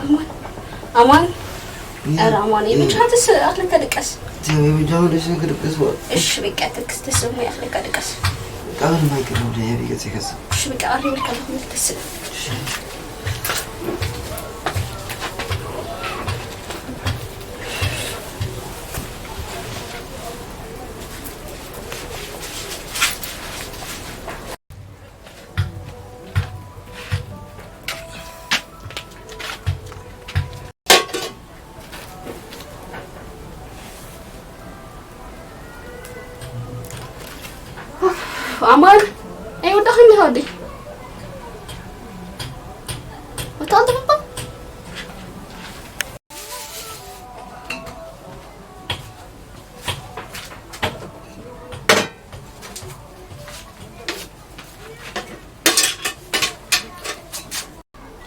ኣማን ኣማን፣ ኧረ ኣማን፣ ብቻ ትስ ኣክለካ ድቀስ። ብቻ ወደሽ ክድቀስ። እሺ በቃ ትክስ ተስሙ ኣክለካ ድቀስ። ቃል ማይክሮ ወደ ያብ ይገጽ ይገጽ። እሺ በቃ ኣሪ በቃ ትስም። ኣማን ኣይወዳኽን ዲኻ ወዲ? ወታንተ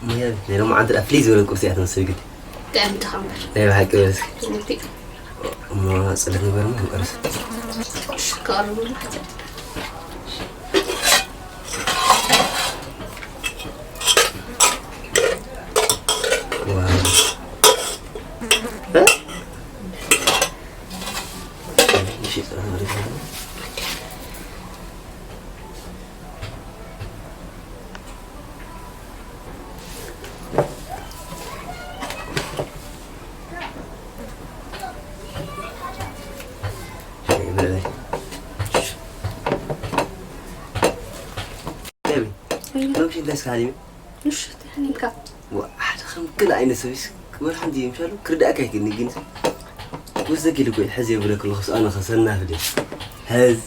ሙያ ናይ ሎማዓንቲ ደኣ ፍልይ ዝበለ ቁርሲ እያ ትመስል ግን። ጥዕምቲ ኸምበር። ናይ ብሓቂ በለስ። ትምህርቲ። እሞ ጸሎት ንግበር እሞ ክንቀርስ። እሺ፣ ክቐርብ ኣሎ ሕጂ። ዋው። እ? እሺ፣ ጸሎት ንግበር። ሎምሽ እንታይ ስካሊ? እሺ፣ ተሕኒንካ። ዋ፣ ሓደ ከም ክል ዓይነት ሰብስ ክበል ሓንቲ ይምሻሉ ክርዳእካ ይግኒ ግን ወስደኪ ልኮ ሕዚ የብለክ ለኹስ ኣነ ኸሰናፍደ ሕዝ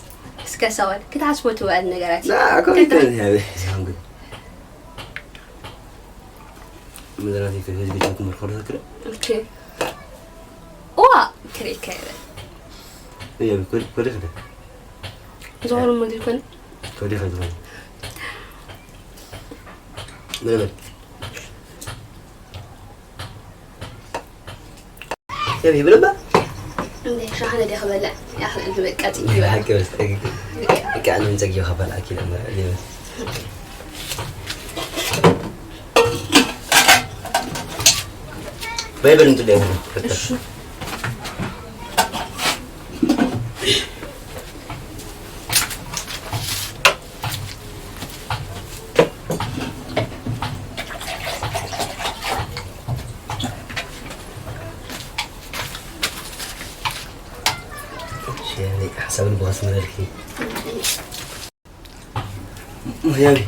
እስከ ሰዋል ክትሓስቦ ትውዕል ነገራት እዩ። ና፣ ኮሚቴ ክትሓ- ያበ ሳንጉ መዘናቲ ከህዝ ቢታት ምርኮር ተክረ ኦኬ። ዋ፣ ክሪከ። እየ ኮዲ ኮዲ ከደ ዞሮ መግሪ ኮን ኮዲ ከደ ምረበል ሰብ ይብል እባ። እንዴ፣ ሻሃነ ዲኻ በልዕ? ያኽል እንበቃ ጽጊ በልዕ። ሓቂ በስ፣ ጠጊ። በቃ፣ ኣነ እንጸጊ ኸበል ኣኪል እምበር፣ እኔ በስ። በይ በል እንትን ላይ ሆነ። እሺ። ሓሳብን ብኸስ መለልኪ ያቢ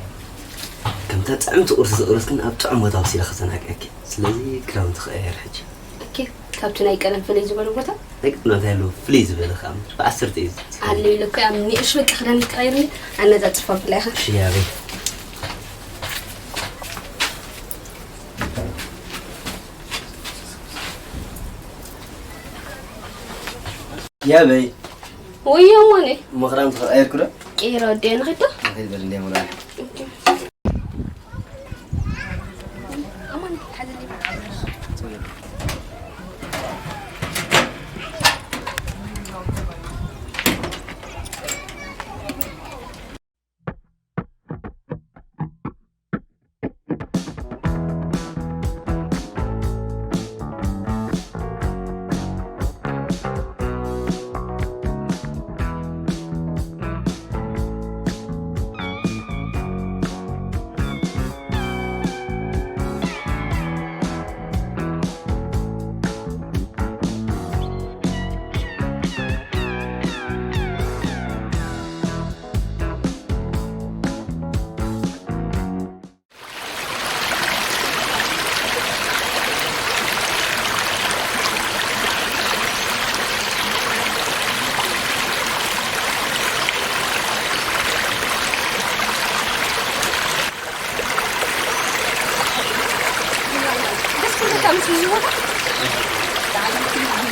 ከምታ ጥዕምቲ ቁርሲ ዝቕረስክን ኣብ ጥዑም ቦታ ወሲዳ ከተናግዕኪ። ስለዚ ክዳውንቲ ክቐያየር ሕጂ። ኦኬ፣ ካብቲ ናይ ቀደም ፍልይ ዝበለ ቦታ? ናይ ቀደም እንታይ ኣለዎ? ፍልይ ዝበለ ከዓ ብዓሰርተ እዩ። ኣሎ ኢለ እኮ ኣብ ንእሽ በቃ ክዳን ትቀይርኒ ኣነጻጽፋ ብላይኻ። እሺ ያቢ። ያበይ ወይ እሞኔ። እሞ ክዳን ተቐያየርኩ ዶ? ቀይረ ወዲ ንኺዶ? ንኺድ በል እንደ ሞላ።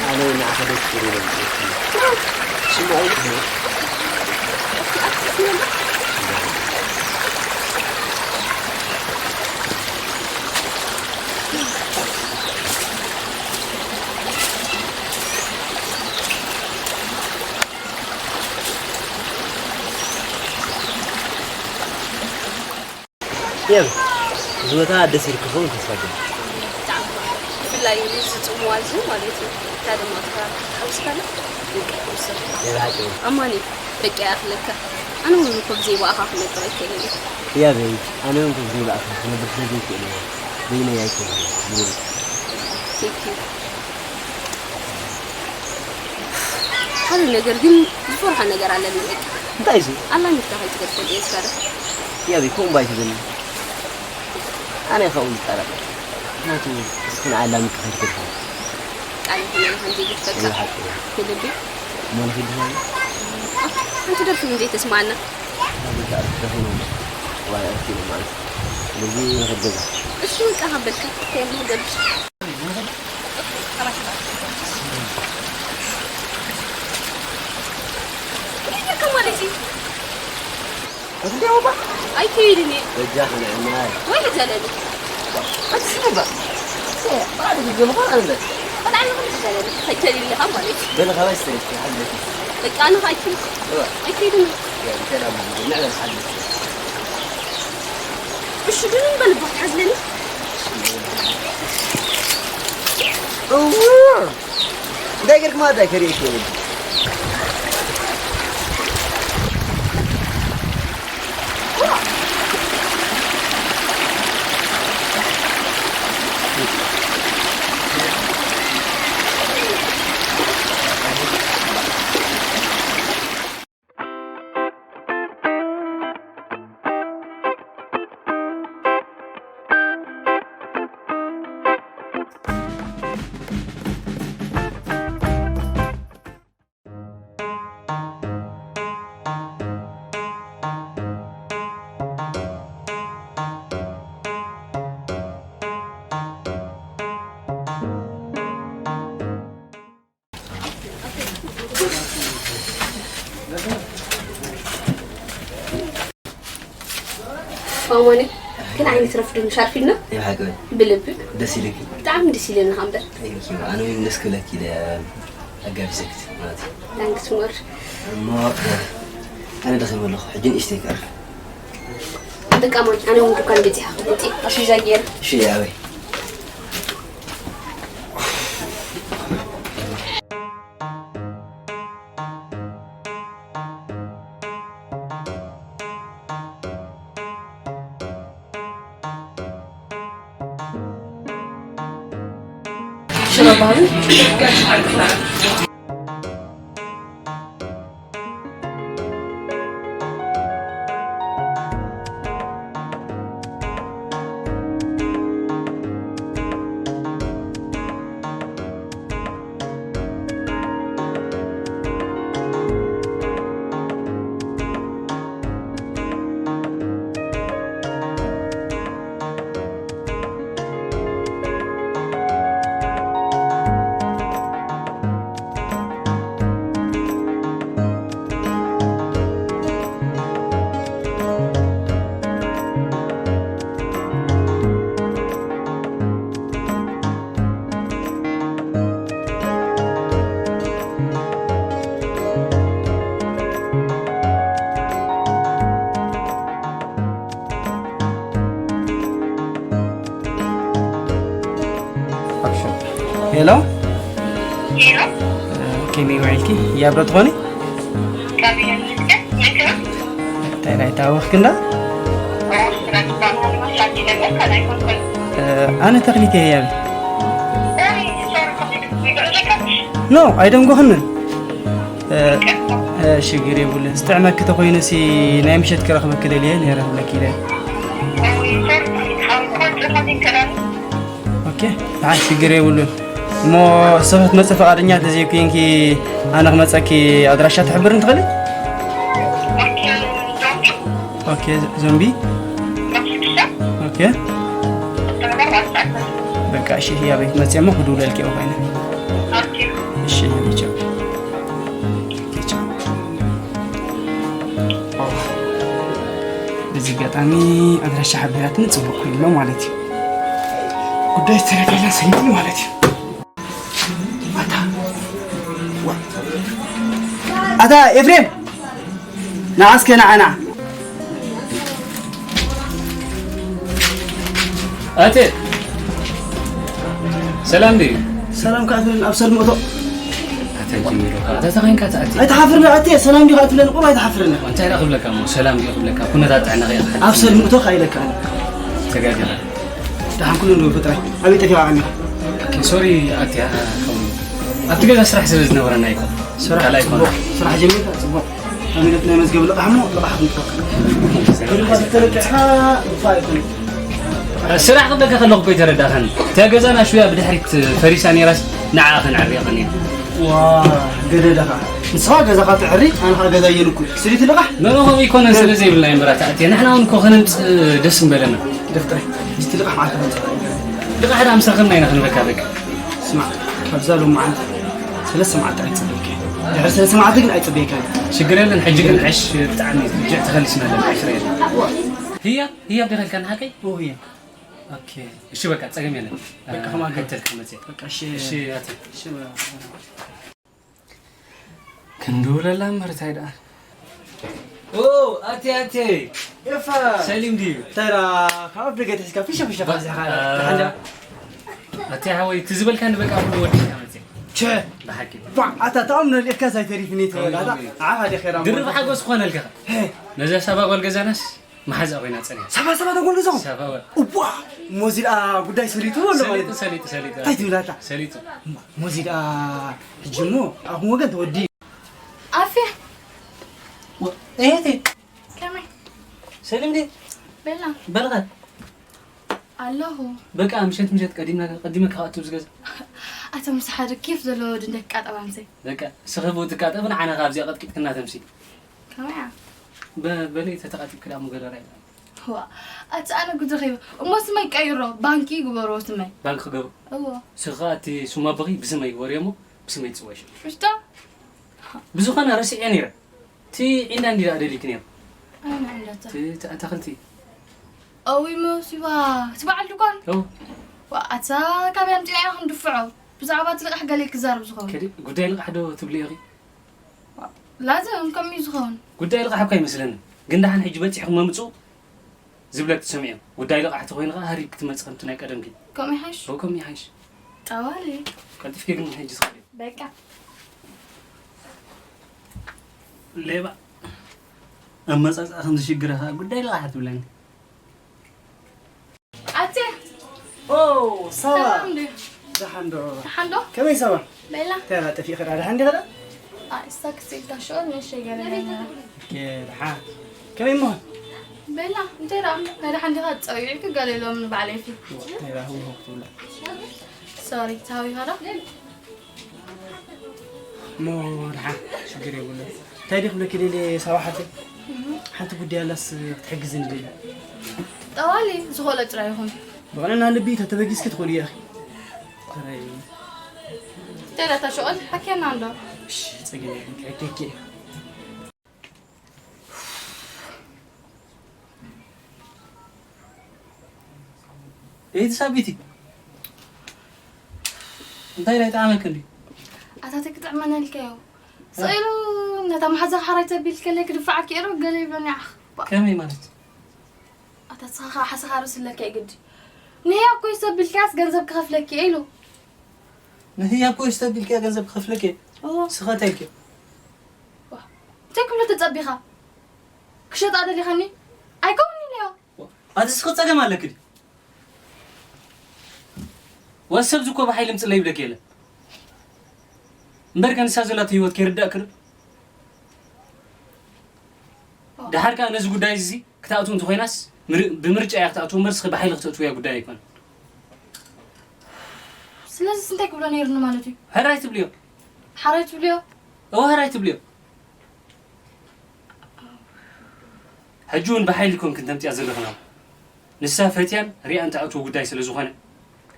ኣነ ንዓኻ ደስ ይብል። ስምዒት የብ፣ እዚ ቦታ ደስ ኢልኪ ክኸውን ተስፋ እገብር። ብጣዕሚ ብፍላይ እዚ ጽምዋ እዚ ማለት እዩ። እታ ድማ እታ ሓዊስካላ ውቅዕቲ ምስል። ናይ ብሓቂ እዩ። ኣማኒ፣ በቃ ይኣኽለካ። ኣነ እውን እኮ ብዘይ ብኣኻ ክነብር ኣይክእልን እየ። ያበይ፣ ኣነ እውን እኮ ብዘይ ብኣኻ ክነብር ስለ ዘይክእል እየ። በይነይ ኣይክእልን እየ። ይብል። Thank you። ሓደ ነገር ግን ዝፈርሖ ነገር ኣለኒ በቃ። እንታይ እዩ? ኣላሚድካ ከይትገድፈኒ እየ ዝፈርሕ። ያበይ፣ ከምኡ እምባ ኣይትበልኒ። ኣነ ካብኡ ዝጠረጠ። ምኽንያቱ እስኺ ንዓይ ኣላሚድካ ከይትገድፈኒ። ቃል ይኹን ከምዘይገድፈካ። ናይ ብሓቂ። ብልቢ። እሞ ንኺድ ድሓን? ሓንቲ ደርፊ እውን ዘይተስምዓና። ስለዚ ንኽድ ገዛ። እሺ፣ በቃ ሃበልካ። ከየሞ ገብሽ። እንታይ ማለት እዩ? ኣይከይድን እየ። በጃ ክንዕናይ። ወይ ዘለኒ። ኣቲ ስምባ። ባዕሉ ግዜ ምዃን ኣለ። በጣም ይኹን ዘለኒ። ኣይከይድን ኢኻ ማለት እዩ። በል፣ ካባይ ስተይ፣ ሓለፊ። በቃ፣ ኣነ ኣይከይድን። እዋ። ኣይከይድን። ያ፣ እንተ ዳሞ፣ ንዕበል፣ ሓለፊ። እሺ፣ ግን በል፣ ቦታ ሓዝለኒ። እዋ። እንታይ ጌርክማ ኣዳይ ከርእየኪ የብልኪ። ማሞነ፣ ግን ዓይነት ረፍዱ ምሽ ኣርፊድና? ናይ ብሓቂ ወይ? ብልቢ። ደስ ኢልኪ? ብጣዕሚ ደስ ኢለኒ እምበር። Thank you። ኣነ እውን ደስ ክብለኪ ኢለ ኣጋቢዘኪ ማለት እዩ። Thanks more። እሞ፣ ኣነ ደኺመ ኣለኹ። ሕጂ ንእሽተይ ክዕርፍ። በቃ ማን፣ ኣነ እውን ዱካን በጺሐ ክመጽእ። ኣስቤዛ ገይረ። እሺ፣ ኣበይ? ሽረ ባህል። ሄሎ። ሄሎ። ከመይ ውዒልኪ? ያብ ዶ ትኾኒ? እንታይ ናይ ታወኽክና? ኣነ ተኽሊት እየ ያብ። ኖ፣ ኣይደንጎኽንን። ሽግር የብሉን። ዝጥዕመኪ ተኾይኑ ሲ ናይ ምሸት ክረኽበኪ ደልየ ነይረ ክብለኪ ኢለ። ኦኬ፣ ደሓን ሽግር የብሉን። እሞ ስኺ ክትመጽኢ ፍቓደኛ ተዘይኮይንኪ ኣነ ክመጸኪ ኣድራሻ ትሕብርኒ ትኽእሊ? ኦኬ፣ ዞምቢ። ኦኬ፣ በቃ እሺ፣ ህያበይ ክትመጽእ እሞ ክድውለልኪ እየ ኮይነ። እሺ፣ ቻው። ቻው። በዚ ኣጋጣሚ ኣድራሻ ሓቢራትኒ ጽቡቕ ኮይኑ ኣሎ ማለት እዩ። ጉዳይ ዝተረዳላ ሰሊጥኒ ማለት እዩ። ኣታ፣ ዋ-፣ ኣታ ኤፍሬም፣ ንዓ እስከ ንዓ፣ ንዓ። ኣቴ፣ ሰላም ድዩ? ሰላም ከኣ ትብለኒ ኣብ ሰልሚ እቶ። ኣታ ጅሚሮ ከኣ፣ ኣታ ተኸንካ ትኣቲ። ኣይትሓፍርኒ ኣቴ፣ ሰላም ዲኻ ትብለኒ፣ ቁሩብ ኣይትሓፍርኒ። እንታይ ደኣ ክብለካ እሞ፣ ሰላም ድዩ ክብለካ፣ ኩነታት ጥዕና ከይኣኽል። ኣብ ሰልሚ እቶ ከኣ ኢለካ። ተጋጊኻ። ደሓን ኩሉ እንዶ ፍጥራይ። ኣበይ ጠፊኻ ቀኒኻ? ኦኬ፣ ሶሪ ኣቴ፣ ሓው። ኣብቲ ገዛ ስራሕ ስለ ዝነበረና እኮ። ስራሕ ካልኣይ ጽቡቕ። ኮነ። ስራሕ ጀሚርካ ጽቡቕ። ኣሚነት ናይ መዝገብ ልቓሕ እሞ ልቓሕ ክንከፍል። ስራሕ ክብለካ ከለኹ እኮ ኣይተረዳእካን። እታ ገዛና ሽውያ ብድሕሪት ፈሪሳ ነይራስ ንዓኣ ከነዕርያ ቀኒና። ዋ፣ ገደደ ኸዓ። ንስኻ ገዛኻ ተዕሪ፣ ኣነ ኸዓ ገዛ የንኩ። ስሊት ልቓሕ? መን ከምኡ ይኮነን ስለ ዘይብልና እዩ እምበር ኣታ ኣትየ። ንሕና እውን እኮ ከነምጽእ ደስ ምበለና። ደፍጥረ፣ ምስቲ ልቓሕ መዓልቲ ክንጽእ። ልቓሕ ደኣ ምስ ረኸብና ኢና ክንረካ በቃ። ስማዕ፣ ካብዛ ሎም መዓልቲ ሰለስተ መዓልቲ ኣይጽበየካ። ድሕሪ ሰለስተ መዓልቲ ግን ኣይጽበየካን። ሽግር የለን፣ ሕጂ ግን ዕሽ ብጣዕሚ ርጅዕ ተኸሊስና ኣለና፣ ዕሽ ርኤ። ህያብ፣ ህያብ ዲኻ ኢልካ ንሓቀይ? ኦ፣ ህያብ። ኦኬ፣ እሺ በቃ ጸገም የለን። በቃ ከማን ከ- ከተልካ መጽእ። በቃ እሺ። እሺ፣ ኣቲ። እሺ፣ በቃ። ክንድውለላ እምበር እንታይ ደኣ። ኦ፣ ኣቲ፣ ኣቲ። ኤፋ። ሰሊም ድዩ? እንታይ ደኣ፣ ካብ ኣፍ ደገ ትሒዝካ ፊሸ ፊሸ ባ-፣ ካብዚኻ ኣ-፣ ተሓንዳ። ኣቲ ሓወይ፣ እቲ ዝበልካኒ በቃ ኩሉ ወዲእካ መጽእ። ቸ። ብሓቂ። ባ፣ ኣታ ተኣምኖ ልኢኽካ ሳይተሪፍኒ ትበል፣ ኣታ። ኣይ፣ ኣኻ ዲኻ ራሞ። ድርብ ሓጎስ ክኾነልካ። ሄ። ነዛ ሳባ ጓል ገዛናስ መሓዛ ኮይና ጸኒሓ። ሳባ፣ ሳባ ተጓል ገዛኹም? ሳባ ወ- እዋ፣ እሞ እዚ ደኣ ጉዳይ ሰሊጡ ኣሎ ማለት ሰሊጡ፣ እዩ። ሰሊጡ፣ ሰሊጡ። እንታይ ትብል ኣላ? ሰሊጡ። እሞ፣ እሞ እዚ ደኣ ሕጂ እሞ ኣብኹም ወገን ተወዲ። ኣፍያ። ወ-፣ እህቴ። ከመይ? ሰሊም ድዩ? ቤላ። በልኻ። ኣለኹ። በቃ ምሸት ምሸት ቀዲምና፣ ቀዲመ ክኣቱ ዝገዛ። ኣታ ምስ ሓደ ኬፍ ዘለዎ ወዲ እንደ ክቃጠብ ኣምሰይ። በቃ ስኽቡ ትቃጠብ ንዓና ካብዚኣ ቀጥቂጥክና ተምሲ። ከመይ እያ? በ-፣ በለይ ተተቃጢብኪ ደኣ እሞ ገለ ራይ። ዋ፣ ኣቲ ኣነ ጉድ ረኺበ። እሞ ስመይ ቀይሮ፣ ባንኪ ግበሮ ስመይ። ባንክ ክገብሮ? እዎ። ስኻ እቲ ሱም ኣቦኺ ብስመይ ግበርዮ እሞ ብስመይ ትጽውዕሽ። ምሽቶ? ብዝኾነ ረሲዐ ነይረ። እቲ ዒንዳ እንዲ ደኣ ደሊኪ ነይሩ? ኣነ ዒንዳ እታ። እቲ፣ እቲ ኣታኽልቲ? እዊ መሲባ፣ እቲ በዓል ድኳን? እው። ዋ፣ ኣታ ካበይ ኣምጺኣ እያ ክንድፍዖ? ብዛዕባ እቲ ልቓሕ ገለ ክዛረብ ዝኸውን። ከዲ ጉዳይ ልቓሕ ዶ ትብልዮ ኢኺ? ላዘም ከምኡ እዩ ዝኸውን። ጉዳይ ልቓሕ እኳ ኣይመስለንን። ግን ደሓን ሕጂ በጺሕኩም መምጽኡ ዝብለኪ ትሰምዕዮ። ጉዳይ ልቓሕ ተኾይኑ ኸዓ ሃሪብኪ ትመጽእ ከምቲ ናይ ቀደምኪ። ከምኡ ይሓይሽ? እው፣ ከምኡ ይሓይሽ። ጠዋሊ። ቀልጢፍኪ ግን ሕጂ ትኸዲ። በቃ። ሌባ። ኣመጻጽኣ ከም ዝሽግረ ኸዓ ጉዳይ ልቓሕ ትብለኒ። ኣቴ። ኦ፣ ሳባ። ሰላም ድዩ? ደሓን ዶ? ደሓን ዶ? ከመይ ሳባ? ቤላ። እንታይ ደኣ ጠፊእኺ ደኣ? ደሓን ዲኺ ደኣ? ኣይ፣ ስታክስ ኢልካ ሽዑ ንእሽተይ ገለ ነይረ። ኦኬ፣ ደሓን። ከመይ እሞ? ቤላ፣ እንታይ ደኣ? ናይ ደሓን ዲኻ ጸዊዕኪ ገለ ኢሎም ንባዕለይ ፊ። እንታይ ደኣ ህውህው ክትብላ? ሶሪ፣ ተሃዊኻ ዶ? እሞ ደሓን፣ ሽግር የብሉን። እንታይ ድየ ክብለኪ ደልየ ሳባ ሓፍተይ? እህ። ሓንቲ ጉዳይ ኣላስ ክትሕግዝኒ ደልየ። ጠዋሊ ዝኽእሎ ጥራይ ይኹን። ብቕንዕና ልቢ ተተበጊስኪ ትኽእሊ ኢኺ። ጥራይ። እንታይ ደኣ እታ ሸቐል ሓኪያና እንዶ? እሺ፣ ጸገም የለን፣ ክሕግዘኪ እየ። እይቲ ሳቢቲ እንታይ ናይ ጠዓመክ እንዲ ኣታተይ ክጥዕመና ኢልካዮ። ስቕ ኢሉ ነታ መሓዛኻ ሓራይ ተቢል ከለይ ክድፍዓኪ እየ ዶ ገለ ይብለኒ ዓኽ። ባ- ከመይ ማለት? ኣታ ንስኻ ሓሰኻ ርእሲ ኣለካ እዩ ግዲ። ንህያብ ኮይስ ተቢልካያስ ገንዘብ ክኸፍለኪ እየ ኢሉ። ንህያብ ኮይስ ተቢልካያ ገንዘብ ክኸፍለኪ እየ? እዎ። ስኻ እንታይ ኢልክዮ? ዋ፣ እንታይ ክብሎ ተጸቢኻ? ክሸጣ ደሊኻኒ? ኣይከውንን እዮ። ኣቲ እስኺ ጸገም ኣለኪ ድዩ? ወስ ሰብ ዝኮ ብሓይሊ ምጽለይ ይብለኪ የለን። እምበር ከንሳ ዘላቶ ህይወት ከይርዳእ ክርብ። ደሓር ከኣ ነዚ ጉዳይ እዚ ክትኣትው እንተኾይናስ ምር-፣ ብምርጫ እያ ክትኣትው እምበር እስኺ ብሓይሊ ክትእትውያ ጉዳይ ኣይኮነን። ስለዚስ እንታይ ክብሎ ነይሩኒ ማለት እዩ? ሕራይ ትብልዮ። ሓራይ ትብልዮ? እወ፣ ሕራይ ትብልዮ። ሕጂ እውን ብሓይሊ ኮንክን ተምጽያ ዘለኽና። ንሳ ፈትያን ሪኣን ትኣትዎ ጉዳይ ስለ ዝኾነ፣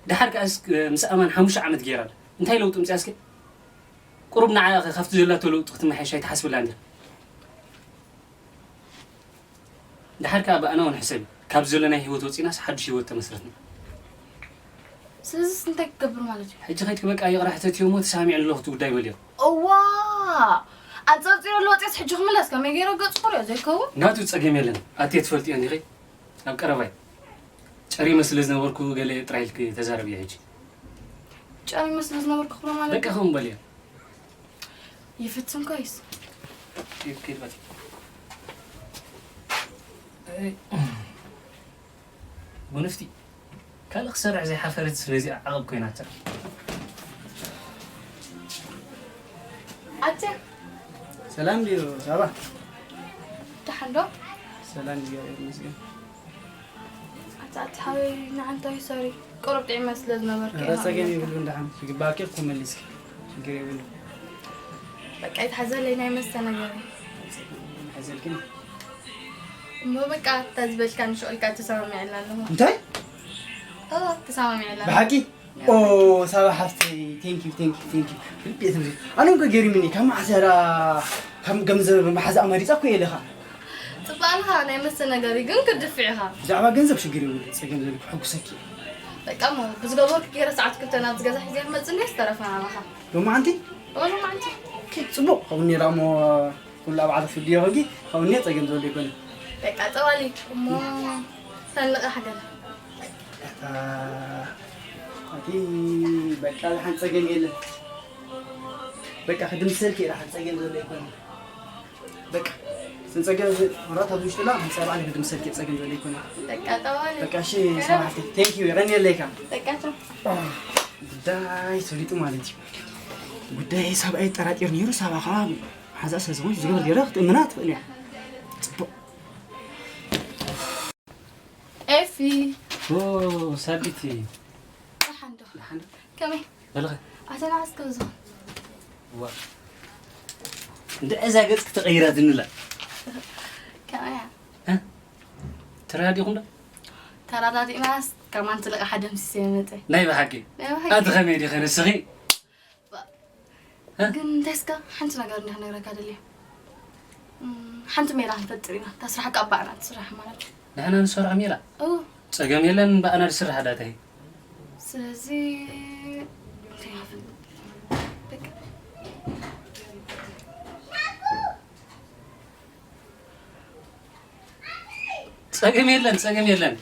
ደሓር ከኣስ ምስ ኣማን ሓሙሽተ ዓመት ገይራ ኣላ። እንታይ ለውጢ ምጽያ እስከ? ቁሩብ ንዓ ካብቲ ዘላቶ ለውጢ ክትመሓየሽ ኣይትሓስብላ እንዲኻ? ደሓር ከኣ ብኣና እውን ሕሰቢ። ካብ ዘሎ ናይ ህይወት ወጺናስ ሓድሽ ህይወት ተመስረትና። ስለዚስ እንታይ ክገብር ማለት እዩ? ሕጂ ከይድኪ በቃ ይቕረ ሕተትዮ እሞ ተሰማሚዐ ኣለኹ እቲ ጉዳይ በልዮ። እዋ! ኣንጸርጺሩ ኣሎ ወጺስ ሕጂ ክምለስ ከመይ ገይረ ገጹ ክሪኦ ዘይከውን? ናቱ ጸገም የለን። ኣትየ ትፈልጥዮ እንዲኺ? ኣብ ቀረባይ ጨሪመ ስለ ዝነበርኩ ገለ ጥራይ ኢልኪ ተዛረብዮ ሕጂ። ጨሪመ ስለ ዝነበርኩ ክብሎ ማለት በቃ ከምኡ በልዮ። ይፍትንኮ ይስ። ኬድ ኬድ በል። ኣይ፣ ጉንፍቲ። ካልእ ክሰርሕ ዘይሓፈረት ስለዚኣ ዓቐብ ኮይናታ። ኣተ ሰላም ድዩ ሳባ? ደሓን ዶ? ሰላም እግዚኣብሔር ይመስገን። ኣታ ኣቲ ሓወይ ንዓንታይ ሶሪ ቁሩብ ጥዒመ ስለ ዝነበርኩ ኧረ እየ ጸገም ማለት ይብሉን ደሓን ዝግባእኪ እኮ መሊስኪ። ሽግር የብሉን። በቃ ይትሓዘለይ ናይ መስተ ነገር እዩ። ሓዘልክን እሞ በቃ እታ ዝበልካ ንሽቕልካ ተሰማሚዐላ ኣለኹ። እንታይ? ኦ ተሰማሚዐላ ኣለኹ። ብሓቂ? ኦ ሳባ ሓፍተይ፣ thank you thank you thank you። ልቤ ትብሪ ኣነ እንኳ ገሪምኒ ካብ መዓስ ያዳ ከም ገንዘብ መሓዛ ኣማሪፃ እኮ የለኻ። ጽባልኻ ናይ መስተ ነገር እዩ ግን ክድፍዕ ኢኻ። ብዛዕባ ገንዘብ ሽግር የብሉ ጸገም ዘለ ክሕጉሰኪ። በቃ እሞ ብዝገበርኩ ገይረ ሰዓት ክልተ ናብዚ ገዛ ሒዘ ክመጽእ እንደ ዝተረፈ ናባኻ። ሎማዓንቲ? ኦ ሎማዓንቲ። ኦኬ ጽቡቕ። ከምኡ ነይራ እሞ ኩሉ ኣብ ዓረፍ ድዮ ሆጊ? ከምኡ ነይር ጸገም ዘሎ ይኮነ። በቃ ጠዋሊ እሞ ተንልቐ ሓገር። ኣቲ በቃ ዝሓን ጸገም የለን። በቃ ክድምሰልኪ እየ ዝሓን ጸገም ዘሎ ይኮነ። በቃ ስንጸገም ራት ኣብ ውሽጥላ ምሳብ ዓሊ ክድምሰልኪ ጸገም ዘሎ ይኮነ። በቃ ጠዋሊ። በቃ እሺ ሰማዕቲ thank you የቐንየለይካ። በቃ ቻው። ጉዳይ ሰሊጡ ማለት እዩ። ጉዳይ ሰብኣይ ጠራጢር ነይሩ ሳባ ከዓ ሓዛ ሰብ ዝኾን ዝገበር ገይረ ክትእምና ትኽእል እያ። ጽቡቕ። ኤፊ። ኦ ሳቢቲ። ደሓን ዶ? ደሓን ዶ? ከመይ? በልኸ? ኣተና እስከ ዝኹን። ዋ። እንደ እዛ ገጽ ክትቐይራ ዝንላ። ከመይ? እ? ተረዳዲኹም ዶ? ተረዳዲእናስ ከማን ትልቃ ሓደ ምሲሰ መጸ። ናይ ብሓቂ? ናይ ብሓቂ። ኣቲ ከመይ ዲኸ ንስኺ? እ? ግን እንታይ እስከ ሓንቲ ነገር እንዲያ ክነግረካ ደልየ። እም፣ ሓንቲ ሜላ ክንፈጥር ኢና። እታ ስራሕ ካብ ባዕና ትስራሕ ማለት እዩ። ንሕና ንሰርሖ ሜላ? እው። ጸገም የለን፣ ብኣና ዝስራሕ ዳታይ። ስለዚ እንታይ ይኸፍል? በቃ። ጸገም የለን፣ ጸገም የለን።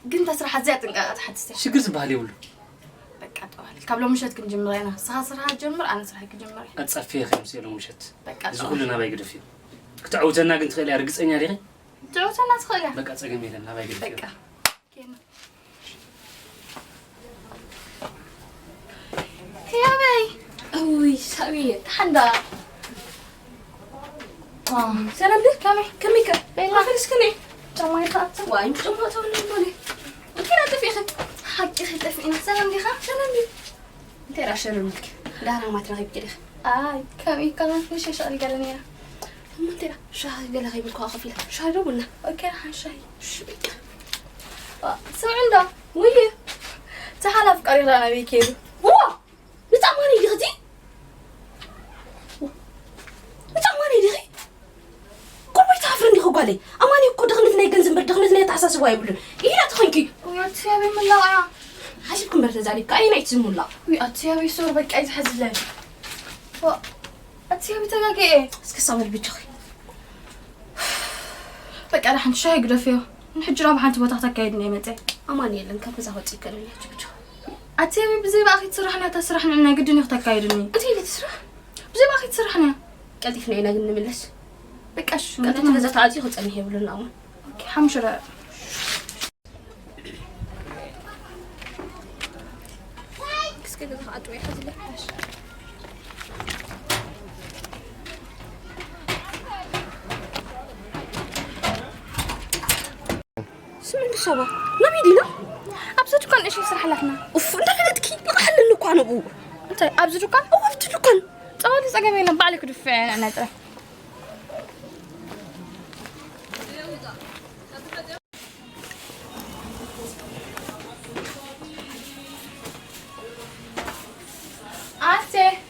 ግን እታ ስራሕ ኣዝያ ጥንቃቐ ትሓትት እያ። ሽግር ዝበሃል የብሉ። በቃ ጠዋል። ካብ ሎሚ ምሸት ክንጅምር ኢና። ንስኻ ስራሕ ጀምር፣ ኣነ ስራሕ ክጅምር እየ። ኣጻፍየ ከይምስ ሎሚ ምሸት። በቃ እዚ ጠዋል። ኩሉ ናባይ ግደፍ እዩ። ክትዕውተና ግን ትኽእል እያ፣ ርግጸኛ ዲኺ? ክትዕውተና ትኽእል እያ። በቃ ጸገም የለን፣ ናባይ ግደፍ እዩ። በቃ። ኬና። ህያበይ። እውይ፣ ሳብየ፣ ደሓን ዳ? ዋ፣ ሰላም ዲ? ከመይ? ከመይ ከ? ቤላ። ኣፈሪስክኒ? ጫማይ ከኣትም? ዋይ፣ ጫማ ተውኒ ቦሌ። እንታይ ዳ ጠፊእኺ? ሓቂኺ ጠፊእና። ሰላም ዲኻ? ሰላም ዲ? እንታይ ዳ ሸርምልኪ? ዳራ ማት ረኺብኪ ዲኺ? ኣይ፣ ከመይ ከ? ንሸሻ ኣልጋለ ነይራ። እሞ እንታይ ዳ? ሻሂ ገለ ከይብልኩ ከኣ ኮፍ ኢለ። ሻሂ ዶ ቡና? ኦኬ፣ ደሓን ሻሂ። እሺ፣ በቃ። ዋ፣ ስምዒ እንዶ? ውይ፣ እቲ ሓላፊ ቀሪራ ናበይ ከይዱ? ዋ! ንጻማኒ ዲኺ እቲ? ንጻማኒ ዲኺ? ቁርበይ ትሃፍሪ እንዲኺ ጓለይ። ኣማኒ እኮ ድኽነት ናይ ገንዘብ እምበር ድኽነት ናይ ኣተሓሳስባ የብሉን። ኢላ ተኾንኪ። ውይ፣ ኣቲ ህያበይ ምላቕ እያ። ሓሲብኪ እምበር ተዛሪብኪ። ኣየናይ እቲ ዝሙላቕ? ውይ፣ ኣቲ ህያበይ ሶር በቃ እዩ ዝሓዝለይ። ዋ፣ ኣቲ ህያበይ ተጋግየ። እስኪ ሳብ በል ብጃኺ። በቃ፣ ደሓን ሻሂ ግደፍዮ። ንሕጂ ናብ ሓንቲ ቦታ ክተካይድኒ እየ መጸ። ኣማን የለን፣ ካብ ገዛ ክወጽእ ይከኣለኒ፣ ሕጂ ብቻ። ኣቲ፣ ብዘይ ብኣኺ ትስራሕ ናይ እታ ስራሕ ንዕና ግድን እዩ ክተካይድኒ። እንታይ ኢለ ትስራሕ? ብዘይ ብኣኺ ትስራሕ ንያ። ቀልጢፍና ኢና ግን ንምለስ። በቃ፣ እሺ፣ ምክንያቱ ቀልጢፍና ገዛ ተዓጽዩ ክጸንሕ የብሉን ኣማን። ኦኬ፣ ሓሙሽተ ደቂቕ። እስከ ገዛ ክኣጥቦ ይሓዝለይ። ስምንት ሰባ ናበይ ዲና? ኣብዚ ድኳን እሺ ስራሕ ኣላትና። ኡፍ፣ እንዳፈለጥኪ ንቕሓለኒ እኳ ንብኡ። እንታይ ኣብዚ ድኳን? እዎ፣ ኣብቲ ድኳን። ጸዋሊ ጸገም የለን፣ ባዕለይ ክድፍዕ እየ ንዕናይ ጥራይ።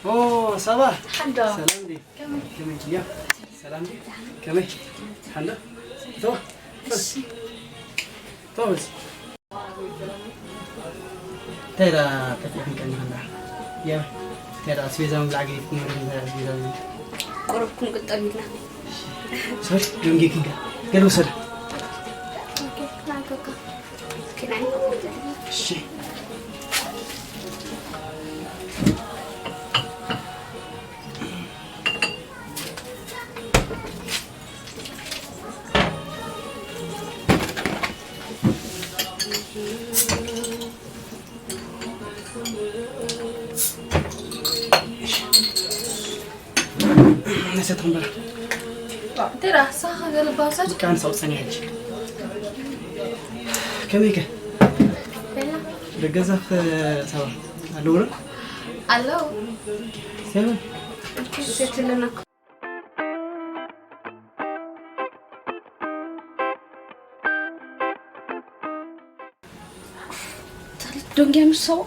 ኦ ሳባ ሓንዶ ሰላም ዲ ከመይ? ከመይ ያ ሰላም ዲ ከመይ ሓንዶ ቶ ቶስ ተራ ተፈን ከን ሓንዶ ያ ተራ ስቤዛ ምን ላጊ ኩመር ተራ ስቤዛ ቁሩብ ክንቅጠል ኢልና። ሰር ደንጊ ክንጋ ገለ ውሰድ። ኦኬ ናይኮካ እሺ። ነሰት ኸምበራ እንተራ ሳኻ ገለባ ውሰድ። ብቃ ንሳው ጸኒሐች። ከመይ ከ? ደገዛፍ ሰባ ኣለውረ ኣለዉ። ሰባ ሸትለና። ተኽሊት ዶንጊያ ምስ ሰው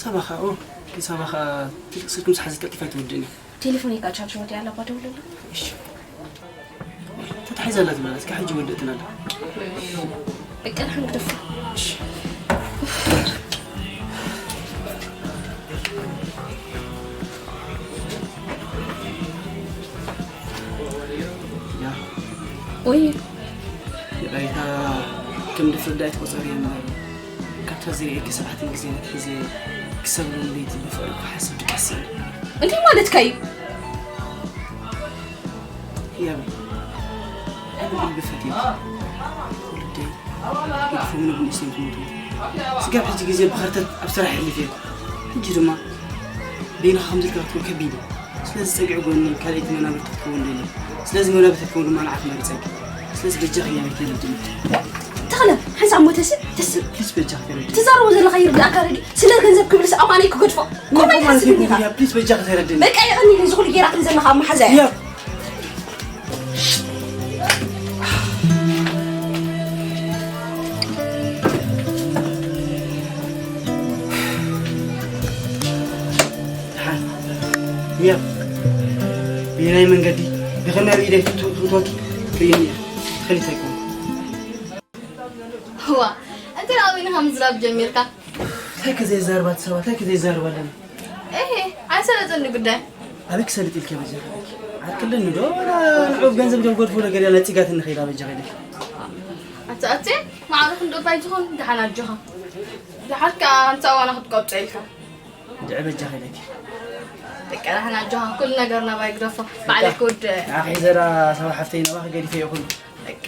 ሰባ ኸኣ ኦ፣ ሰባ ኸኣ ስልኪ ምስ ሓዘት ቀልጢፋ ኣይትወድእን እያ። ቴሌፎን እየ ቻርጅ ወዲያ ኣለባ ደውለላ። እሺ። ተታሒዛ ኣላ ትብላለች፣ ካብ ሕጂ ወድእትን ኣላ። በቃ ንሓን ግደፎ። እሺ። ያ ወይ ይቕሬታ፣ ከም ድፍርዳ ኣይትቆጸር እየ እምበር፣ ካብታ ዝርእየኪ ሰዓትን ግዜን ኣትሒዘ ክሳብ ሎሚ ለይቲ ብፍቕሪ ክሓስብ ድቃስ እዩ። እንታይ ማለትካ እዩ? ህያበይ፣ ኣነ ብልቢ ፈትየኪ። ወለደይ ይግፎምኒ ብንእሽተይ ክሞቱ። ስጋብ ሕጂ ግዜ ብኸርተት ኣብ ስራሕ የሕልፍ እየ። ሕጂ ድማ በይንኻ ከምዚ ኢልካ ክትብል ከቢድ እዩ። ስለዚ ጸግዒ ጎኒ ካልኣይቲ መናብርቲ ክትከውን ደልየ። ስለዚ መናብርቲ ክትከውን ድማ ንዓኺ መሪጸኪ። ስለዚ በጃኺ ህያበይ ተረድእኒ። ተኽለ፣ ሓንሳብ ሞተሲ ተስብ። ፕሊስ በጃኺ ተረድእኒ። ትዛረቦ ዘለኻ ይርድኣካ ረዲ። ስለ ገንዘብ ክብልስ ኣማነይ ክገድፎ። ኮማይ ትሓስብ እንዲኻ። ፕሊስ በጃኺ ተረድእኒ። በቃ የቐኒ ነዚ ኩሉ ጌራ ክንዘለኻ መሓዛ እያ። ህያብ። ደሓን። ህያብ። በየናይ መንገዲ ብኸመይ ርኢደ ይፍቱ-፣ ይፍትወኪ ርእይኒ እየ። ትኸሊት ኣይኮንኩ። እዋ፣ እንታይ ደኣ በይንኻ ምዝራብ ጀሚርካ? እንታይ ከ ዘይዛረባ እቲ ሰባት፣ እንታይ ከ ዘይዛረባ ኣለና? እሄ፣ ኣይሰለጠኒ ጉዳይ። ኣበይ ክሰልጥ ኢልኪ በጃ? ዓርክልኒ ዶ? ወላ ንዑ ብገንዘብ ዶ ገድፎ ነገር እያ ነጺጋትኒ ኸይዳ በጃ ኸይዳ። ኣቲ፣ ኣቲ፣ ማዕረ ክንዶ ባይትኹን ደሓን ኣጆኻ። ደሓር ከኣ ኣንታ ዋና ክትቆብጾ ኢልካ። ድዒ በጃ ኸይዳ። በቃ ደሓን ኣጆኻ፣ ኩሉ ነገር ናባይ ግደፎ። ባዕለይ ክውድእ። ንዓኺ ሒዘ ደኣ ሳባ ሓፍተይ ናባኺ ገዲፈ ይኹን። በቃ፣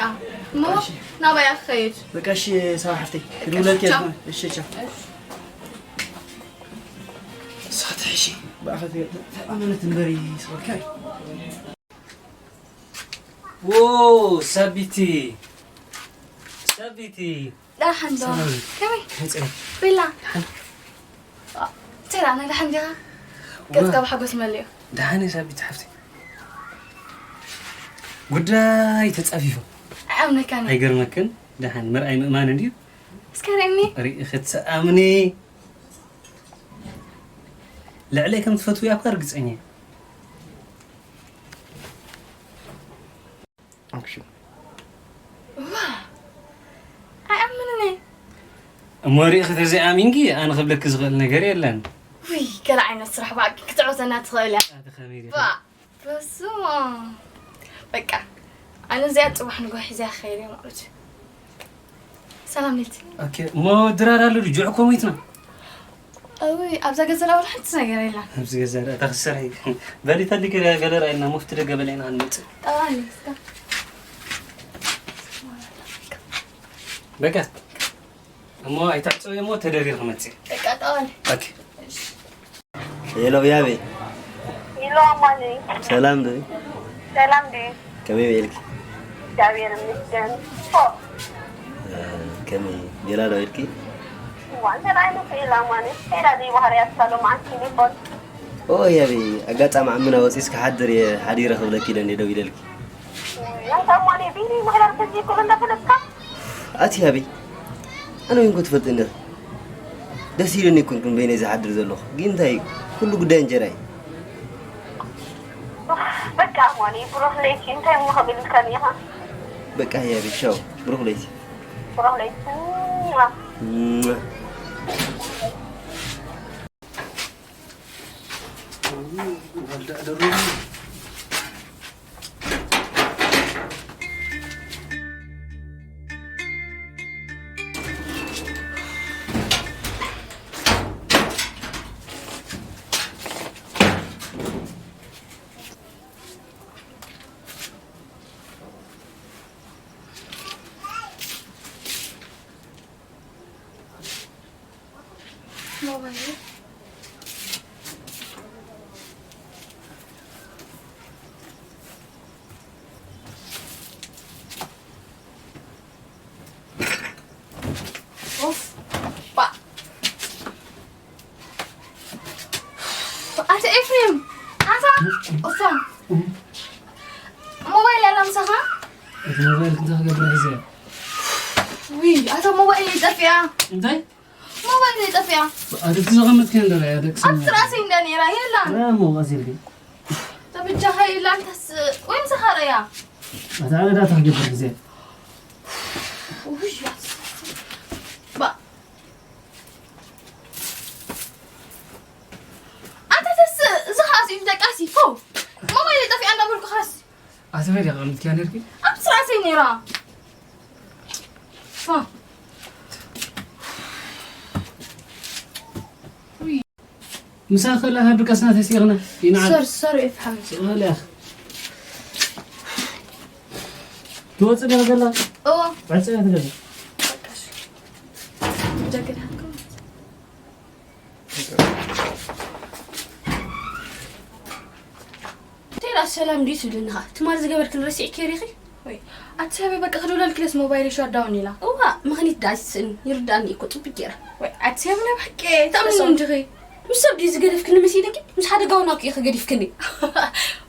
እሞ እሺ። ናባይ እያ ክኸይድ። በቃ፣ እሺ፣ ሳባ ሓፍተይ። በቃ፣ ክድውለልኪ እየ ቻው። ዝኾነ። እሺ፣ ቻው። እሺ። ንስኻ ትሕሺ፣ ብኣኻ ተ-፣ ተኣመነት እምበሪ፣ ስበልካ። ዎ፣ ሰቢቲ። ሰቢቲ። ደሓን ዶ? ሰላም። ከመይ? ከመይ ጸኒሑ? ቤላ። ደሓን። ዋ፣ እንታይ ደኣ፣ ናይ ደሓን ዲኻ? ዋ። ገጽካ ብሓጎስ መሊኡ። ደሓን እየ ሰቢቲ ሓፍተይ። ጉዳይ ተጻፊፉ። ኣየኣምነካን እየ። ኣይገርመክን? ደሓን ምርኣይ ምእማን እንድዩ። እስከ ርእየኒ። ርእኺ ትኣምኒ። ልዕለይ ከም ትፈትውያ እኳ ርግጸኛ እየ። ኣክሽን። ዋ! ኣይኣምንን እየ። እሞ ርኢኺ ተዘይኣሚንኪ ኣነ ክብለኪ ዝኽእል ነገር የለን። ውይ፣ ገለ ዓይነት ስራሕ ብሓቂ ክትዕወተና ትኽእል እያ። ኣቲ ከመይ ዲኺ? ዋ! በስመ ኣብ። በቃ፣ ኣነ እዚኣ ጽባሕ ንግሆ ሒዘያ ክኸይድ እየ ማለት እዩ። ሰላም ሌቲ። ኦኬ፣ እሞ ድራር ኣሎ ድዩ? ጁዕ እኮ ሞይትና። እውይ፣ ኣብዛ ገዛ ላውል ሓንቲ ነገር የላን። ኣብዚ ገዛ ዳ ተኽስር። በሊ ተሊከ ገለ ራእይና፣ ሙፍቲ ደገ በለና ክንመጽእ። ጠባኒ፣ እስካ። በቃ። እሞ ኣይትዕጸዊ እሞ ተደሪር ክመጽእ። በቃ፣ ጠባኒ። ኦኬ። ሄሎ፣ ያቤ። ሄሎ፣ ኣማኒ። ሰላም ዶ? ሰላም ዶ? ከመይ ውዒልኪ? እግዚኣብሔር ይመስገን። ኦ። እ፣ ከመይ፣ ቤላ ዶ ኢልኪ? እዋ፣ እንታይ ዓይነት ኢላ፣ ኣማኒ? ከይዳ ዘይባህርያት ሳሎ መዓልቲ ይኾን? ኦ፣ ያቤ፣ ኣጋጣሚ ዓምና ወፂስ ክሓድር እየ፣ ሓዲረ ክብለኪ ኢለ እንደ ደው ኢለልኪ። ኣንታ ኣማኒ፣ ቢኒ ማሕበር ተዚኩሉ እንዳፈለጥካ? ኣቲ ያቤ፣ ኣነ ወይንኮ ትፈልጥኒ ኢኺ። ደስ ኢሉኒ ኣይኮንኩን በይነይ ዝሓድር ዘለኹ። ግን እንታይ፣ ኩሉ ጉዳይ እንጀራ እዩ። ካሞኒ ብሩኽ ለይቲ እንታይ እሞ ክብል ኢልካኒ ኢኻ? በቃ ህያበይ ቻው፣ ብሩኽ ለይቲ። ብሩኽ ለይቲ። ሟ። ሟ። ኡፍ፣ ባ። ኣታ ኤፍሬም፣ ኣታ፣ ኡፋ። ሞባይል ኣላ ምሳኻ? እቲ ሞባይል እንታይ ክገብር ሒዘ? ውይ፣ ኣታ ሞባይል ጠፊኣ። እንታይ? ሞባይል ጠፊኣ። ኣደግቲ ዘቐመጥኪ እንደ ራያ ደቅሰኛ። ኣብ ትራሰይ እንደ ነይራ የላን። ራያ ሞ ቀሲልኪ። ተበጃኻ የላን ተስ-፣ ወይ ምሳኻ ራያ። ኣታ ኣነ ዳታ ክገብር ሒዘ። ውይ፣ ባ። ኣንተ ተስ-፣ እዚ ኸኣ እዚ ኢሉ ደቃሲ፣ ፎው። ሞባይል ጠፊኣ እንዳበልኩ ኸስ። ኣቲ በይ ዲኻ ኣምጥኪያ ነርኪ? ኣብ ስራሰይ ነይራ። ፋ። ምሳ ከላ ሃዱ ቀስና ተሲቕና። ይንዓል። ሶሪ፣ ሶሪ፣ ኤፍሓም። ስቕላ ለያኽ። ትወጽእ ዶ ገላ? እዎ። ዕጸ ትገዛ። በቃሽ። ጀግና። እንታይ ኢላ ሰላም ድዩ ትብልኒ ኸኣ? ትማሊ ዝገበርክን ረሲዕኪ ሪኺ? ወይ፣ ኣቲ ሰበይ በቃ ክድውለልኪ ኢለስ ሞባይለይ ሸትዳውን ኢላ። እዋ፣ ምኽኒት ደኣ ኣይትስእን፣ ይርድኣኒ እኮ ጽቡቅ ገይራ። ወይ፣ ኣቲ ሰብ ናይ ብሓቂ ተኣምኒ ተሰው- እንዲኺ። ምስ ሰብ ድዩ ዝገደፍክኒ መሲለኪ? ምስ ሓደጋ እውን ኣኪ ኢኺ ገዲፍክኒ።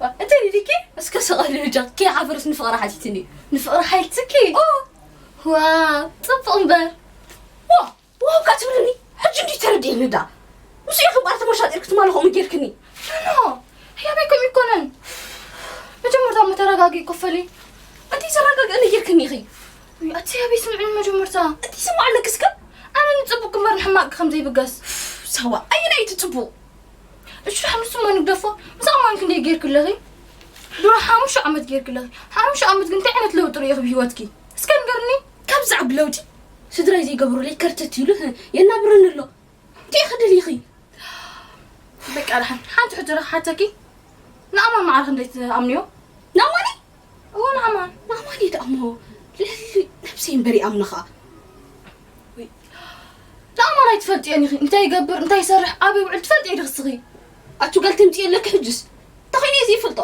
ዋ፣ እንታይ ኢልኪ? እስከ ስቐሊ ብጃ፣ ከይሓፈርስ ንፍቕሪ ሓቲትኒ። ንፍቕሪ ሓቲትኪ? ኦ! ዋው፣ ጽቡቕ እምበር። ዋ! ዋው እካ ትብልኒ? ሕጂ እንድዩ ተረዲእኒ ዳ። ምስ ኢኺ እምበኣር ተመሻጢርኪ ትማሊ ከምኡ ጌርክኒ። ኖ፣ ኖ፣ ህያበይ ከምኡ ኣይኮነን። መጀመርታ እሞ ተረጋጊ ኮፈሊ። ኣንቲ ዘረጋግእኒ ጌርክኒ ኢኺ። ውይ፣ ኣቲ ህያበይ ስምዕኒ መጀመርታ። ኣንቲ ስማዕ ኣለኪ እስከ። ኣነ ንጽቡቕ እምበር ንሕማቕ ከም ዘይብገስ። ሳዋ፣ ኣየናይ እቲ ጽቡቕ? እሺ፣ ደሓን ንሱ እሞ ንግደፎ። ምስ ኣማን ክንደይ ጌርክለኺ? ድሮ ሓሙሽተ ዓመት ጌርክለኺ። ሓሙሽተ ዓመት ግን እንታይ ዓይነት ለውጢ ርእኺ ብህይወትኪ? እስከ ንገርኒ። ካብ ዛዕብ ለውጢ ስድራይ ዘይገብሩለይ ከርተት ኢሉ የናብረኒ ኣሎ። እንታይ ክደልይኺ? በቃ ደሓን ሓንቲ ሕቶ ርኽ ሓተኪ። ንኣማን ማዕረ ክንደይ ትኣምንዮ? ንኣማኒ? እዎ ንኣማን። ንኣማኒ ደኣ እሞ ልዕሊ ነብሰይ እምበር ይኣምንኻ። ወይ፣ ንኣማን ኣይትፈልጥዮን ኢኺ። እንታይ ይገብር፣ እንታይ ይሰርሕ፣ ኣበይ ይውዕል ትፈልጥዮ ዲኺ እስኺ? ኣቱ ጋል ተምጽእ ኣለኪ ሕጅስ? ተኾይነ እዚ ይፈልጦ።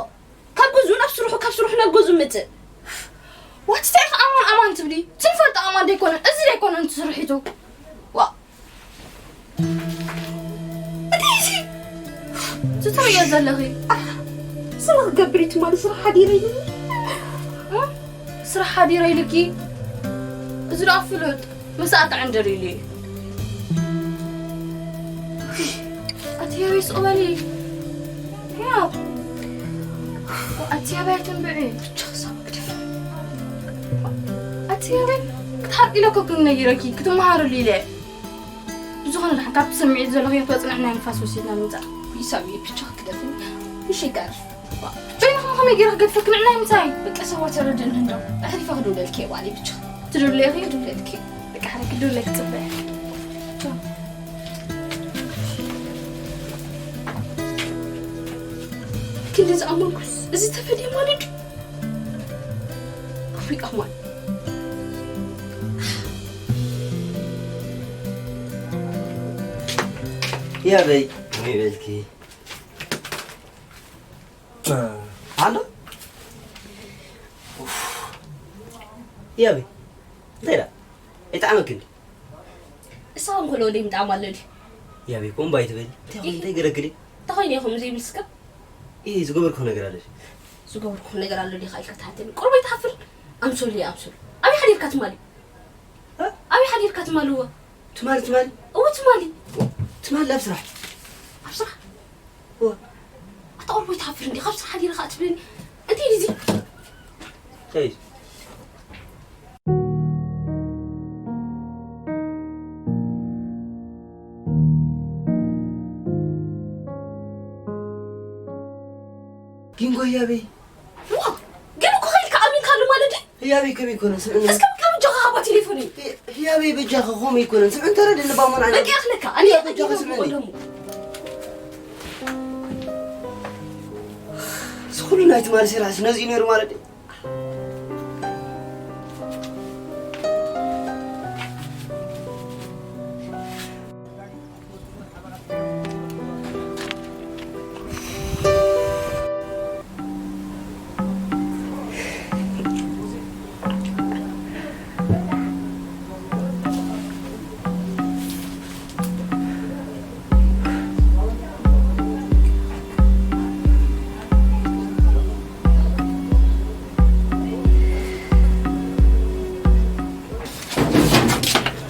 ካብ ገዝኡ ናብ ስርሑ፣ ካብ ስርሑ ናብ ገዝኡ መጽእ። ዋት እንታይ ኢኺ ኣማን ኣማን ትብሊ? ትንፈልጦ ኣማን ደይኮነን፣ እዚ ደይኮነን እቲ ስርሒቱ። ዋ። እንታይ እዚ? ትትርእዮ ዘለኺ? ስራሕ ክገብር እዩ ትማሊ ስራሕ ሓዲረ ኢሉኒ። እ? ስራሕ ሓዲረ ኢሉኪ? እዚ ደኣ ፍሉጥ። ምሳኣ ክዕንድር ኢሉ እዩ። ኣቲ ህያበይ ስቕ በሊ። ህያብ። ኣቲ ህያበይ ኣይትንብዒ። ብቻ ክሳብ ክደፍ። ኣቲ ህያበይ ክትሓርቂ ኢለ እኮ ክነጊረኪ፣ ክትመሃረሉ ኢለ። ብዝኾነ ደሓን ካብቲ ስምዒት ዘሎ ህይወት ወጽና ናይ ንፋስ ወሲድና ንምጻእ። ይሳብ እዩ ብቻ ክደፍን። ምሽ ይጋር። በይንኹም ከመይ ገይረ ክገድፈኪ ንዕናይ ምንታይ? በቃ ሰዋ ተረድእኒ እንዶ። ኣሕሊፈ ክድውለልኪ እየ ባዕለይ ብቻ። ትድውልለይ ኢኺ? ክድውለልኪ። በቃ ሓደ ክድውለልኪ ጽበ። ቻው። ክንዲ ዝኣመንኩስ እዚ ተፈድየ ማለት ድዩ? ኣፍሪቃ ማለት። ያበይ ወይ በልኪ። ኣሎ። ኡፍ። ያበይ። እንታይ ኢላ? ኣይጠዓመክን ድዩ? እሳ እንኮሎ ወደይ ምጣዕም ኣሎ ድዩ? ያበይ፣ ኮምባ ኣይትበሊ። እንታይ ኢኺ? እንታይ ገረግሪ? እንታይ ኮይነ ኢኹም ዘይብል እስከ? ኢሂ፣ ዝገበርኩ ነገር ኣሎ ድዩ? ዝገበርኩ ነገር ኣሎ ድዩ? ኢልካ ትሓተኒ። ቁሩብ ኣይትሓፍር? ኣምሶል እየ፣ ኣምሶል። ኣበይ ሓዲርካ ትማሊ? እ? ኣበይ ሓዲርካ ትማሊ? እወ። ትማሊ፣ ትማሊ? እወ፣ ትማሊ። ትማሊ ኣብ ስራሕ። ኣብ ስራሕ? እወ። ኣታ ቁሩብ ኣይትሓፍር እንዴ? ካብ ስራሕ ሓዲረ ከኣ ትብለኒ? ሂድ እዚ። ከይድ። ጊንጎ ህያበይ። ዋ፣ ግን እኮ ከይልካ ኣሚንካሉ ማለት ድዩ? ህያበይ ከመይ ኮነ? ስምዕኒ። እስከ ካብ እጃኻ ሃባ ቴሌፎነይ። ህያበይ በጃኻ ከምኡ ኣይኮነን። ስምዕኒ ተረድእኒ ባሞን ኣነ። በቂ ኣኽለካ። ኣነ ህያበይ በጃኻ ስምዕኒ። እዚ ኩሉ ናይ ትማሊ ስራሕስ ነዚ እዩ ነይሩ ማለት ድዩ?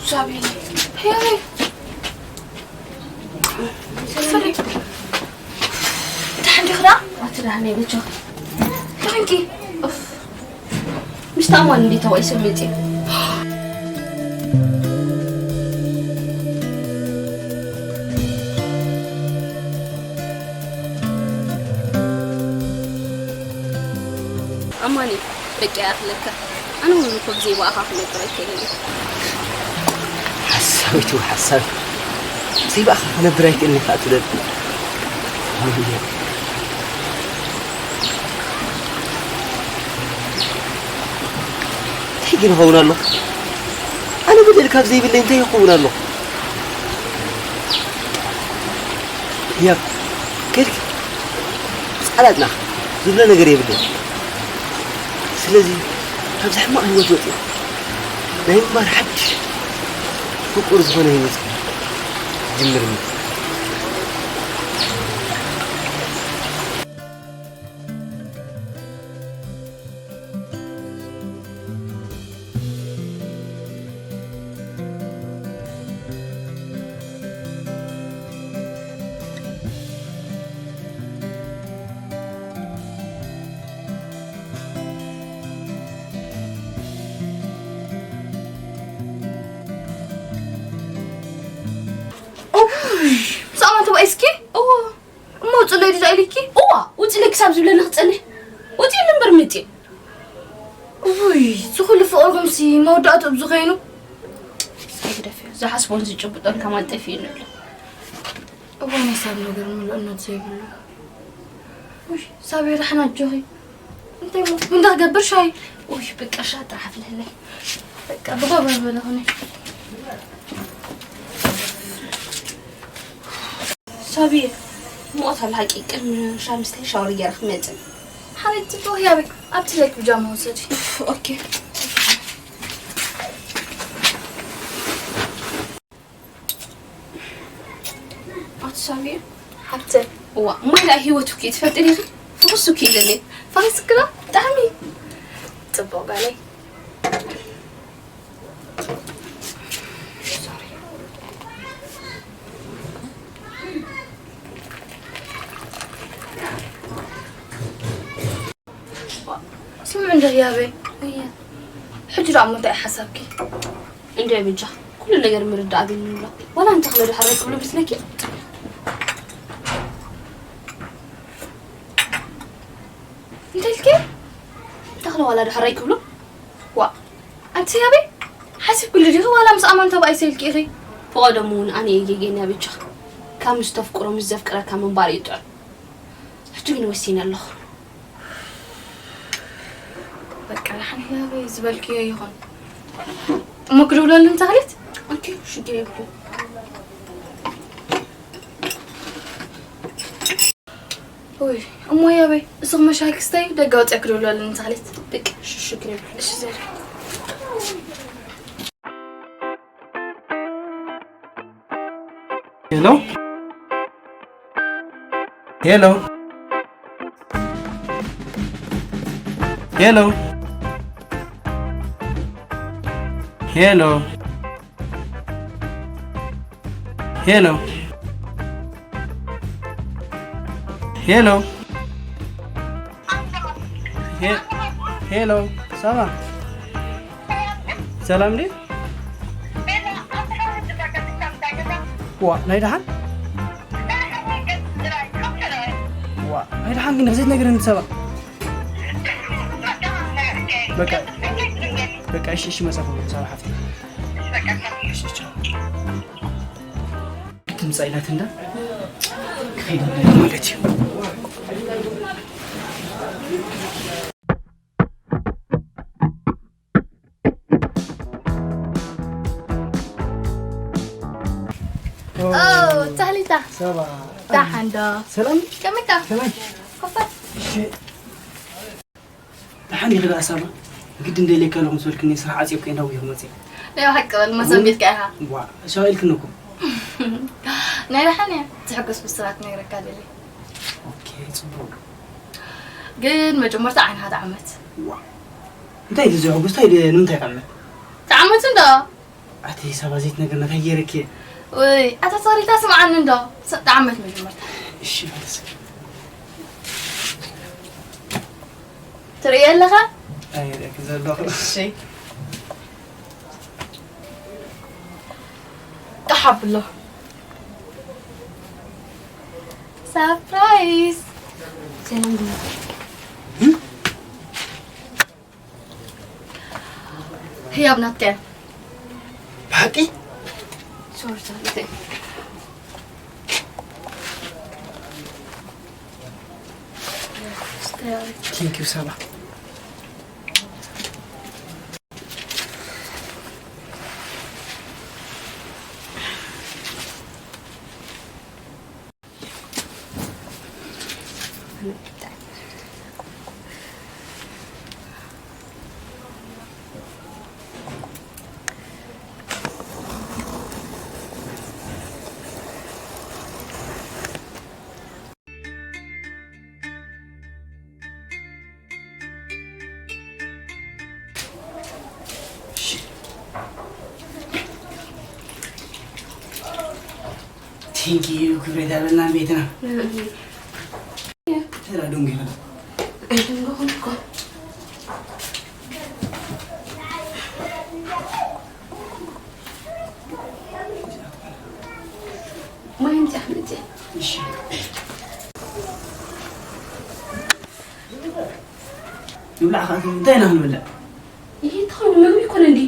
ሳቢ፣ ሄይ፣ ፍሪ። ደሓን ዲኺ ደኣ? ኣቲ ደሓን እየ፣ በጃኺ። ደሓንኪ? ኡፍ። ምስ ታማን እንዴት ተባይ ስምዒት እዩ። ኣማኒ፣ በቂ እያ ክብለካ። ኣነ እውን እኮ ብዘይ ብኣኻ ክነብር ኣይክእልን እየ። ሓሳዊት ሓሳብ ዘይብኣኻ ክነብር ኣይክእልን ኢኻ ትብለኒ። ኣየ። እንታይ ግን ይኸውን ኣሎ? ኣነ በደል ካብ ዘይብለይ እንታይ ይኸውን ኣሎ? ህያብ፣ ከድኪ ጻላትና ዝብሎ ነገር የብለይ። ስለዚ ካብዚ ሕማቕ ህይወት ወፂኡ ናይ ምንባር ሓድሽ ፍቁር ዝኾነ ህይወት ጅምርኒ። ብዛዕባ ተባኢስኪ? እዎ። እሞ ውፅለይ ድዛ ኢልኪ? እዋ፣ ውፅለይ ክሳብ ዝብለኒ ክፀንሕ። ውፅእኒ እምበር ምጤ። ውይ፣ እዚ ኩሉ ፍቕርኩምሲ መወዳእትኡ ኣብዚ ኸይኑ። እስከ ግደፍዮ፣ ዝሓስቦን ዝጭብጦን ከማን ጠፊእኒ ኣሎ። እዋን ሓሳብ ነገር ምልእነት ዘይብሉ። ውይ፣ ሳብየ ደሓን ኣጆኺ። እንታይ ሞ? ቡንዳ ክገብር ሻሂ? ውይ፣ ብቃ ሻሂ ጥራሕ ኣፍልሕለይ። በቃ፣ ብኸበር በለ ኹነይ። ሳብየ፣ ሙቐት ኣሎ ሓቂ። ቅድሚ ሻሂ ምስታይ ሻወር ገይረ ክመጽእ። ሓበይቲ፣ ዶ ህያበይ፣ ኣብቲ ለክ ብጃማ ውሰዲ። ኡፍ፣ ኦኬ። ኣቲ ሳብየ። ሓብተይ። እዋ፣ እሞ ኢላ ህይወት እኮ ትፈልጢ ዲኺ? ፍኹስ እኮ ኢለለይ። ፈኺስክላ? ብጣዕሚ። ጽቡቕ ጓለይ። ስምዒ እንዶ ህያበይ። እየ። ሕጂ ደኣ እሞ እንታይ እዩ ሓሳብኪ? እንዶ በጃ፣ ኩሉ ነገር ምርዳእ ኣቢኒ ኣሎ። ዋላ እንተኽለ ድሕረይ ክብሉ ምስለኪ? እንታይ ኢልኪ? እንተኽለ ዋላ ድሕረይ ክብሉ? ዋ፣ ኣንቲ ህያበይ፣ ሓሲብክሉ ዲኺ ዋላ ምስ ኣማን ተባኢሰ ኢልኪ ኢኺ? ብቐደሙ እውን ኣነ እየ ጌገኛ በጃ። ካብ ምስ ተፍቅሮ ምስ ዘፍቅረካ ምንባር እዩ ጥዑም። ሕጂ ግን ወሲነ ኣለኹ። በቃ፣ ደሓን ህያበይ ዝበልክዮ ይኹን። እሞ ክድውለሉ ንተኽሊት? ኦኬ፣ ሽግር የብሉን። ውይ፣ እሞ ህያበይ፣ እስኺ መሻይ ክስተይ ደጋ ወፂኣ ክድውለሉ ንተኽሊት። በቃ፣ ሽ-፣ ሽግር የብሉን። እሺ፣ ዘር። ሄሎ ሄሎ ሄሎ ሄሎ ሄሎ ሄሎ ሄ- ሄሎ፣ ሳባ፣ ሰላም ድዩ? ዋ፣ ናይ ደሓን? ዋ፣ ናይ ደሓን ግን ዘይትነግረኒ ሳባ። በቃ፣ በቃ፣ እሺ፣ እሺ፣ መጻኹ ሳባ ሓፍቲ። እሺ፣ ቻው። ክትምጻእ ኢላት እንዳ ክኸይድ ኣለኒ ማለት እዩ። ኦ፣ ሳህሊታ። ሰባ። ደሓን ዶ? ሰላም። ከመይካ? ከመይ? ኮፈ። እሺ። ደሓን ኢኺ ደኣ ሳባ? ግዲ እንደልየካ ኣለኹ ምስ በልክኒ ስራሕ ዓጽየኩ እየ እንዳጎየኹ መጽየ። ናይ ብሓቂ በል፣ ማሳም ቤትካ ኢኻ። ዋ፣ ሻው ኢልክኒ እኮ። ናይ ደሓን እየ። ዝሕጎስኩ ስራሕ ክነግረካ ደልየ። ኦኬ፣ ጽቡቕ። ግን መጀመርታ ዓይንኻ ትዓመት። ዋ። እንታይ እዩ ዘሕጉስ? እንታይ ድ-፣ ንምንታይ ትዓመት? ትዓመት እንዶ? ኣቲ ሳባ ዘይትነግርና እንታይ ገይረኪ? ወይ፣ ኣታ ሳሪታ ስምዓኒ እንዶ። ስ-፣ ትዓመት መጀመርታ። እሺ፣ በል እስኪ። ትርእዮ ኣለኻ? ኣይርእየኪ ዘለኹ። እሺ። ቃሕ ኣብሎ። ሳፕራይዝ። ሰላም ዶ? ህያብ ናትካ እያ። ብሓቂ? ሶሪ፣ ሶሪ። ቴንክ ዩ ሳባ። ቴንክ ዩ ክብረት ኣለና ቤትና። ተራ ደንጉ ይኸዳ። ኣይደንጎኹም እኮ። ማይ ምጻሕ ምጽሕ። እሺ። ይብላዕ ኸኣ እንታይ ኢና ክንበልዕ? ይሄ ትኾን መግቢ ይኮነ እንዲ?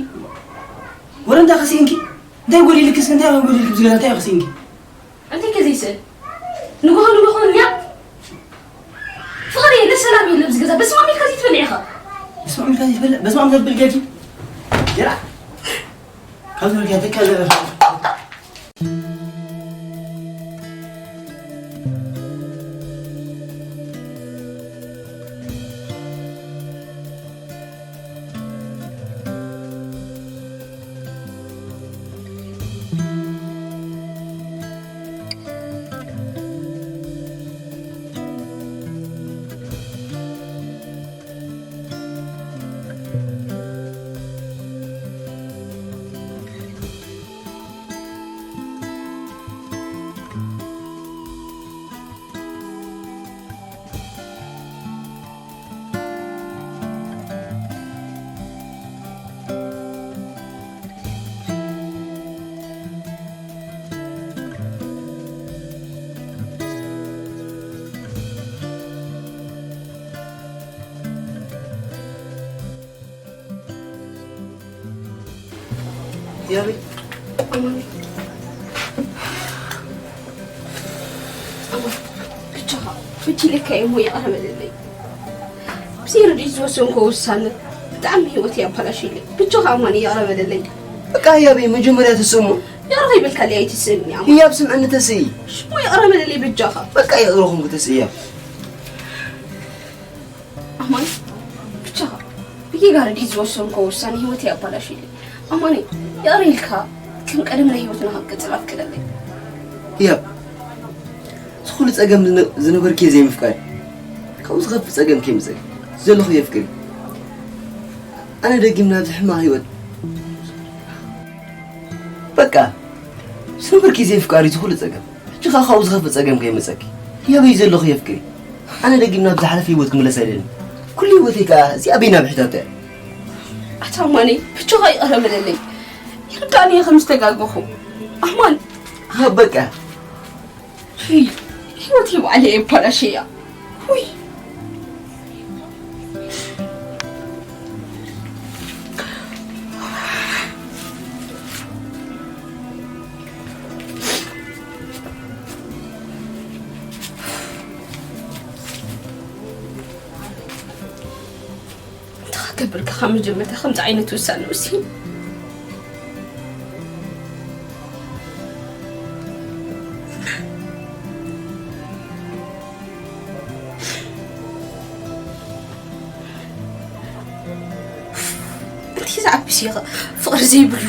ወረ እንታይ ከሲእንኪ? እንታይ ጎዲልክስ? እንታይ ጎዲልክ? ብዝገዛ እንታይ ከሲእንኪ? እንታይ ከዘይስእል? ንጎሆ ንጎሆ እንያ? ፍቕሪ የለ፣ ሰላም የለ ኣብዚ ገዛ። በስመ ኣብ ኢልካ ዘይትበልዕ ኢኻ። በስመ ኣብ ኢልካ ዘይትበልዕ? በስመ ኣብ ዘብል ገዲ። የላ። ካብ ዝበልካ ተካለ። ያበይ? ብቻኻ፣ ብችልካ እየ እሞ ይቕረ በለለይ። ብዘይ ርድኢት ዝወሰንኮ ውሳነ ብጣዕሚ ህይወት እየ ኣበላሽለይ። ብቻኻ እማን ይቕረ በለለይ። በቃ ህያበይ መጀመርያ ትስእሞ። ይቕረ ይበልካለይ ኣይትስእኒ እያ። ህያብ ስምዕኒ ተስኢ። ሽሞ ይቕረ በለለይ ብጃኻ። በቃ ይቕረ ኹንኩ ተስኢ እያ። ኣማን፣ ብቻኻ ብጌጋ ርድኢት ዝወሰንኮ ውሳኔ ህይወት እየ ኣባላሽለይ። ኣማን፣ ይቕረ ኢልካ ከም ቀደም ናይ ህይወትና ክንቅጽል ኣፍቅደለይ። ህያብ፣ ዝኹሉ ጸገም ዝነ-፣ ዝነበርኪ ዘይምፍቃር ካብኡ ዝኸፍእ ጸገም ከይምጸኪ ዘለኹ የፍቅሪ። ኣነ ደጊም ናብዚ ሕማቕ ህይወት በቃ ዝነበርኪ ዘይፍቃር እዩ ዝኹሉ ጸገም። ሕጂ ኸኣ ካብኡ ዝኸፍእ ጸገም ከይመጸኪ። ህያበይ ዘለኹ የፍቅሪ። ኣነ ደጊም ናብ ዝሓለፈ ህይወት ክምለስ ኣይደልን። ኩሉ ህይወተይ ከኣ እዚኣ በይና ብሕታተ። ኣታ ኣማነይ፣ ብቻኻ ይቕረ በለለይ። ይርዳእኒ እየ ከም ዝተጋገኹ። ኣማን። ها በቃ። ሂ፣ ህይወተይ ባዕለ እየ ባላሸያ። ውይ። እንታይ ክገብር ከ ካብ መጀመርታ ከምዚ ዓይነት ውሳነ ወሲኑ? እንታይ ዝዓብስ እዩ ኸ ፍቕሪ ዘይብሉ?